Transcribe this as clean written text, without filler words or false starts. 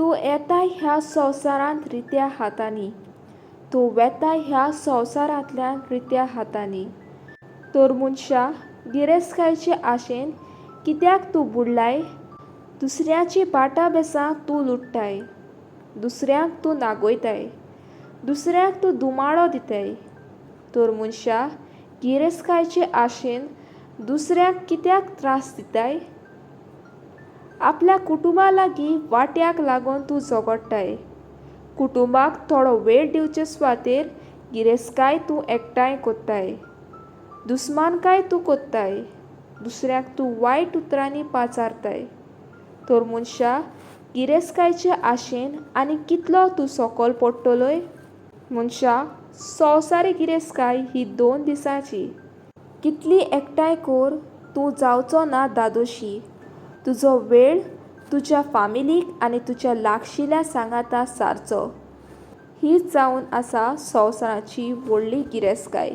तूं येताय ह्या संवसारांत रित्या हातांनी, तूं वेताय ह्या संवसारांतल्यान रित्या हातांनी. तर मनशा, गिरेस्तकायेचे आशेन कित्याक तूं बुडलाय? दुसऱ्याचीं भाटां बेसां तूं लुट्टाय, दुसऱ्यांक तूं नागयताय, दुसऱ्यांक तूं धुमाडो दिताय. तर मनशा, गिरेस्तकायेचे आशेन दुसऱ्यांक कित्याक त्रास दिताय? आपल्या कुटुंबा लागीं वाट्याक लागून तूं झगडटाय. कुटुंबाक थोडो वेळ दिवचे सुवातेर गिरेस्तकाय तूं एकठांय कोत्ताय, दुस्मानकाय तूं कोत्ताय, दुसऱ्याक तूं वायट उतरांनी पाचारताय. तर मनशा, गिरेस्तकायेचे आशेन आनी कितलो तूं सोकोल पडटलोय? मनशा, संवसारीक गिरेस्तकाय ही 2 दिसांची. कितली एकठांय कर, तूं जावचो ना दादोशी. तुजो वेळ तुज्या फामिलीक आनी तुज्या लागशिल्ल्या सांगाता सारचो. हीच जावन आसा संवसाराची व्हडली गिरेस्तकाय.